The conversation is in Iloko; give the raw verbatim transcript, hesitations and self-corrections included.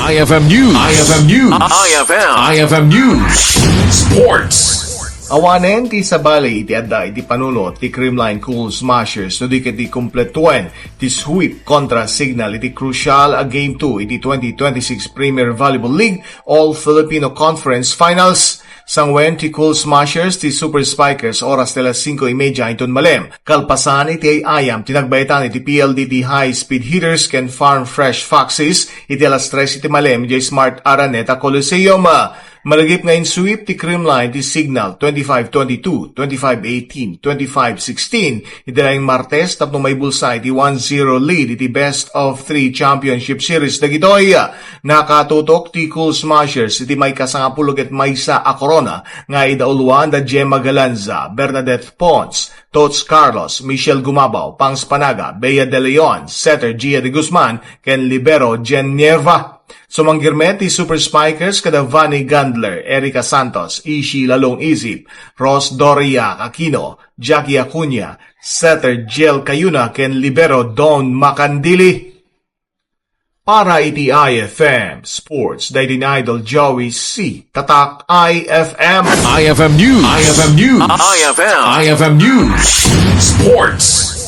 I F M News. I F M News. I F M. I F M News. Sports. Awanen ti sabali iti adda iti panunot ti Creamline Cool Smashers no di ket ti kumpletuen ti sweep kontra Signal iti crucial a Game two iti twenty twenty-six Premier Volleyball League All Filipino Conference Finals. Sangwen ti Cool Smashers ti Super Spikers oras ti alas singko y media inton malem. Kalpasan iti ay-ayam ti nagbaetan iti P L D T High Speed Hitters ken Farm Fresh Foxes iti alas tres iti malem iti Smart Araneta Coliseum. Malagip nga in-sweep ti Creamline ti Signal twenty-five twenty-two, twenty-five eighteen, twenty-five sixteen iti laing Martes tapno maibulsa iti one zero lead iti best of three championship series dagitoy. Nakatutok ti Cool Smashers iti maikasangapulo ket maysa a korona nga idauluan da Gemma Galanza, Bernadette Pons, Tots Carlos, Michelle Gumabao, Pangs Panaga, Bea De Leon, setter Gia de Guzman, ken libero Jen Nieva. Sumanggirmet ti Super Spikers kada Vanny Gandler, Erica Santos, Ishi Lalong Isip, Ros Doria Aquino, Jackie Acuña, setter Jel Cayuna, ken libero Don Macandili. Para iti I F M Sports, daydi ni Idol Joey C. Tatak I F M. I F M News. I F M News. I F M. I F M News. Sports.